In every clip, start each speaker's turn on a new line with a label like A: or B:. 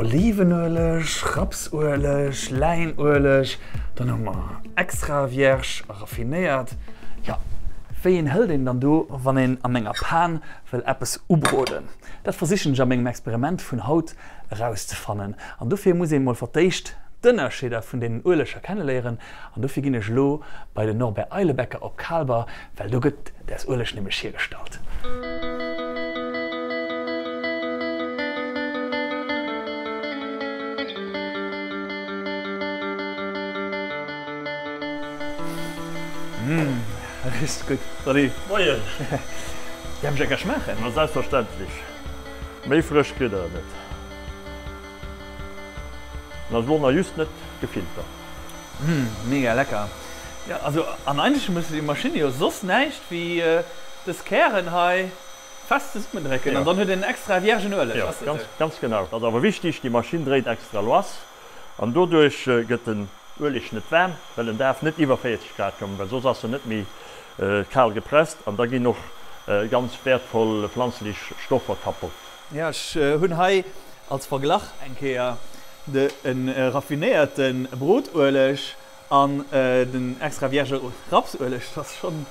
A: Olivenueleg, Rapsueleg, Läinueleg, dann hu mer extra vierge a raffinéiert. Jo, wéi een hëlt een dann do, wann een an enger Pan wëll eppes ubroden? Dat versichen ech a mengem Experiment vun haut erauszefannen. An dofir muss een mol fir d'éischt d'Ënnerscheeder vun deenen Ueleger kenneléieren. An dofir ginn ech elo bei den Norbert Eilebecker op Kaalber, well do gëtt däers Ueleg nämlech hiergestallt. Mmh, richteg gutt. Salut.
B: Moien.
A: Däerf ech eng Kéier schmaachen?
B: Ma selbstverständlech. Méi frësch kritt der et net. En ass elo nach just net gefiltert.
A: Mmh, mega lecker. Jo, also an eigentlech mécht déi Maschinn jo soss näischt wéi dës Kären hei fest zesummendrécken an dann huet een extra viergen Ueleg.
B: Jo, ganz, ganz genau. Dat ass awer wichtig, déi Maschinn dréit extra luas an doduerch gëtt den Ueleg net waarm, well en daarf net iwwer 40 Grad kommen, well soss ass en net méi kal gepresst an da ginn och ganz wäertvoll pflanzlech Stoffer kapott.
A: Jo, ech hunn hei als Verglach eng Kéier de raffinéierte Brotueleg an den extra vierge Rapsueleg. Dat ass schonn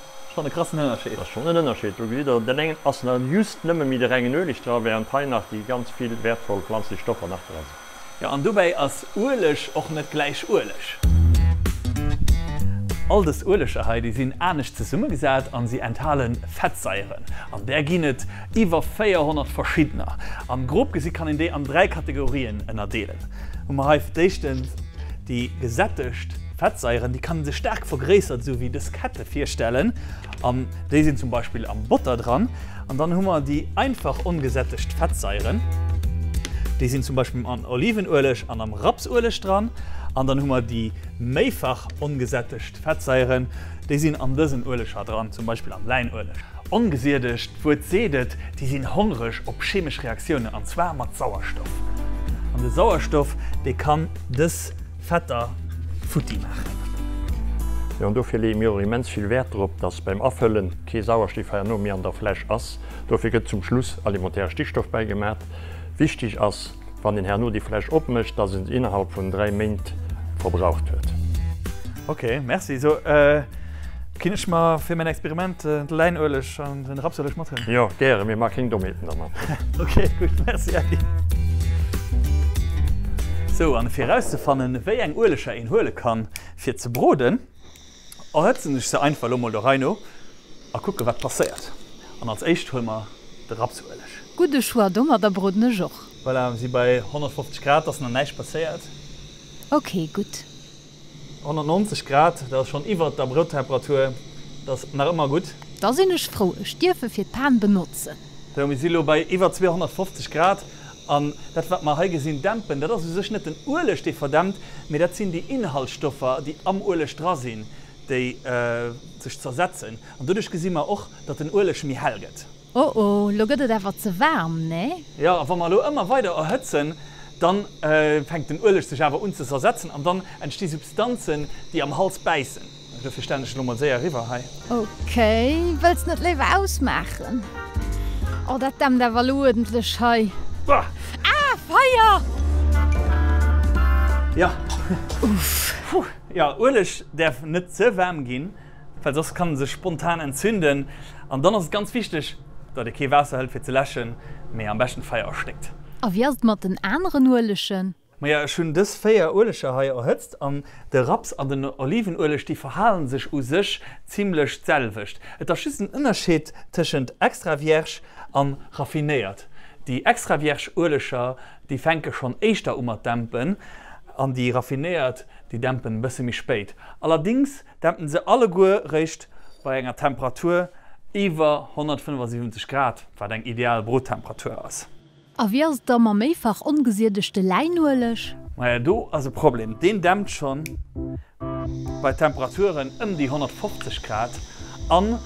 A: e krassen Ënnerscheed.
B: Dat ass schonn en Ënnerscheed. Do gesitt Der, den engen ass nach just nëmme méi de rengen Ueleg dra, während hei nach déi ganz vill wäertvoll pflanzlech Stoffer nach dra sinn.
A: Jo, an dobäi ass Ueleg och net gläich Ueleg. All dës Ueleger hei, déi sinn anescht zesummegesat an si enthale Fettsaieren. An där ginn et iwwer 400 verschiddener. An grob gesi kann een déi an 3 Kategorien ënnerdeelen. Hu mer hei fir d'éischtens déi gesättegt Fettsaieren, déi kann ee sech staark vergréissert, esou wéi dës Kette virstellen. An déi sinn zum Beispill am Botter dran. An dann hu mer déi einfach ongesättegt Fettsaieren, déi sinn zum Beispill am Olivenueleg an am Rapsueleg dran. An dann hu mer déi méifach ongesättegt Fettsaieren, déi sinn an dësen Ueleger dran, zum Beispill am Läinueleg. Ongesiedegt, d'Wuert seet et, déi sinn hongreg op chemesch Reaktiounen, an zwar mat Sauerstoff. An de Sauerstoff, dee kann dës Fetter futti maachen.
B: Jo, an dofir leeë mir och immens vill Wäert drop, dass beim Afëllen kee Sauerstiff herno méi an der Fläsch ass. Dofir gëtt zum Schluss alimentäre Stickstoff bäigemat. Wichtig ass, wann een herno déi Fläsch opmécht, dass een se innerhalb vun 3 Méint verbraucht huet.
A: Ok, merci. Sou, kinn ech mer fir mäin Experiment de Läinueleg an den Rapsueleg mathuelen?
B: Jo, gären, mee maach kéng Dommheeten dermat.
A: Ok, gutt, merci Äddi. Sou, an fir erauszefannen, wéi eng Ueleger een huele kann fir ze broden, erhëtzen ech se einfach elo mol der Rei no a kucke wat passéiert. An als éischt huele mer de Rapsueleg.
C: Gudde Choix, domadder broden ech och.
A: Voilà, mir si bei 150 Grad, ass nach näischt passéiert.
C: Ok, gutt.
A: 190 Grad, dat ass schonn iwwert der Brouttemperatur, dat ass nach ëmmer gutt.
C: Da sinn ech frou, ech dierf e fir d'Pan benotzen.
A: Sou, mir si lo bei iwwer 250 Grad an dat wat mer hei gesinn dämpen, dat ass u sech net den Ueleg dee verdämpt, mee dat sinn déi Inhaltsstoffer déi am Ueleg dra sinn, déi sech zersetzen an doduerch gesi mer och, datt den Ueleg méi hell gëtt.
C: Oh oh, lo gëtt et awer ze waarm, nee?
A: Jo, a wa mer elo ëmmer weider erhëtzen, dann fänkt den Ueleg sech awer un ze zersetzen an dann entsti Substanzen, déi am Hals bäissen. Dofir stellen ech elo mol séier eriwwer hei.
C: Ok, wëlls net léiwer ausmaachen? Oh, dat dämpt awer elo uerdentlech hei.
A: Bah!
C: Ah, Feier!
A: Jo.
C: Uff.
A: Puh. Jo, Ueleg däerf net ze waarm ginn. Well soss kann en sech spontan entzünden. An dann ass et ganz wichteg, datt ee kee Waasser hëlt fir ze läschen, mee am beschten d'Feier erstéckt.
C: A wéi ass et mat den aneren Uelegen?
A: Maja, ech hunn dës 4 Ueleger hei erhëtzt an de Raps an den Olivenueleg, déi verhalen sech u sech zimlech d'selwecht. Et ass just en Ënnerscheed tëschent extra vierge an raffinéiert. Déi extra vierge Ueleger, déi fänke schonn éischter u mat dämpen an déi raffinéiert, déi dämpen e bësse méi spéit. Allerdings Dämpen se alleguer réischt bei enger Temperatur iwwer 175 Grad, wat eng ideal Brottemperatur ass.
C: A wéi ass et da mam méifach ongesiedegte Läinueleg?
A: Maja, do ass e Problem, deen dämpt schonn bei Temperaturen ëm déi 150 Grad an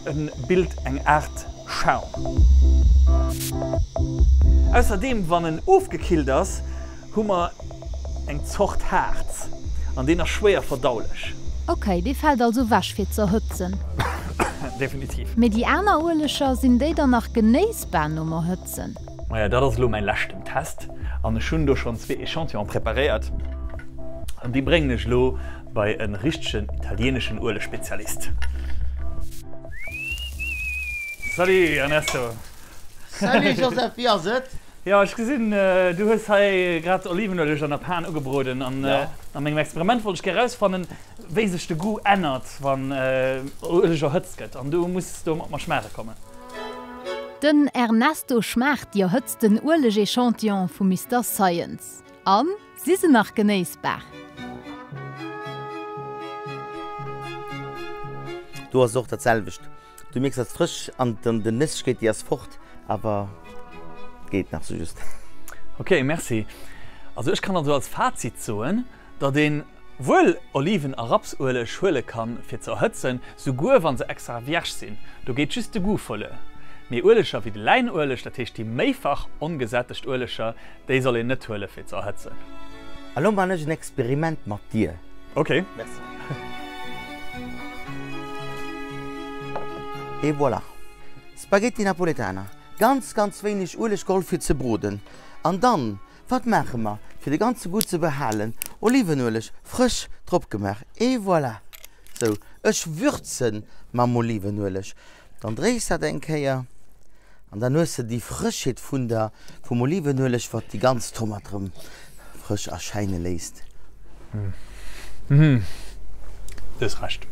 A: e bilt eng Aart Schaum. Ausserdeem, wann en ofgekillt ass, hu mer eng Zort Haarz an deen ass schwéier verdaulech.
C: Ok, dee fält also wech fir ze erhëtzen.
A: Definitiv.
C: Mee déi aner Ueleger, sinn déi dann nach genéissbar nom Erhëtzen?
A: Maja, dat ass elo mäin leschten Test an ech hunn do schonn zwee Echantillonen preparéiert an déi bréngen ech elo bei e richtegen italieneschen Uelegspezialist. Salut Ernesto!
D: Salut Joseph, wéi ass et?
A: Jo, ech gesinn, du hues hei grad Olivenueleg an der Pan ugebroden an a mengem Experiment wollt ech gär erausfannen, wéi sech de Goût ännert, wann Ueleg erhëtzt gëtt an du muss do mat mer schmaache kommen.
C: Den Ernesto schmaacht déi erhëtzten Ueleg-Echantillone vu Mister Science. An, si se nach genéissbar?
D: Do ass et och dat selwecht, du mierks ass frësch an den Nëssegkeet déi ass fort, awer geet nach sou just.
A: Ok, merci. Also ech kann also als Fazit soen, datt een wuel Oliven a Rapsueleg huele kann fir ze erhëtzen, souguer wann se extra vierge sinn, do geet just de Goût verluer. Mee Ueleger wéi de Läinueleg, dat heescht déi méifach ongesättegt Ueleger, déi soll een net huele fir ze erhëtzen.
D: A lo man ech en Experiment mat dir.
A: Ok.
D: Merci. Et voilà. Spaghetti Napoletana. Ganz ganz wéineg Ueleg geholl fir ze broden. An dann Wat maache mer fir de ganze Goût ze behalen? Olivenueleg frësch drop gemaach et voilà! Sou, ech würzen mam Olivenueleg, dann dréis dat eng Kéier an dann hues de déi Frëschheet vun der vum Olivenueleg wat déi ganz Tomat rëm frësch erschäine léisst.
A: Du hues Recht.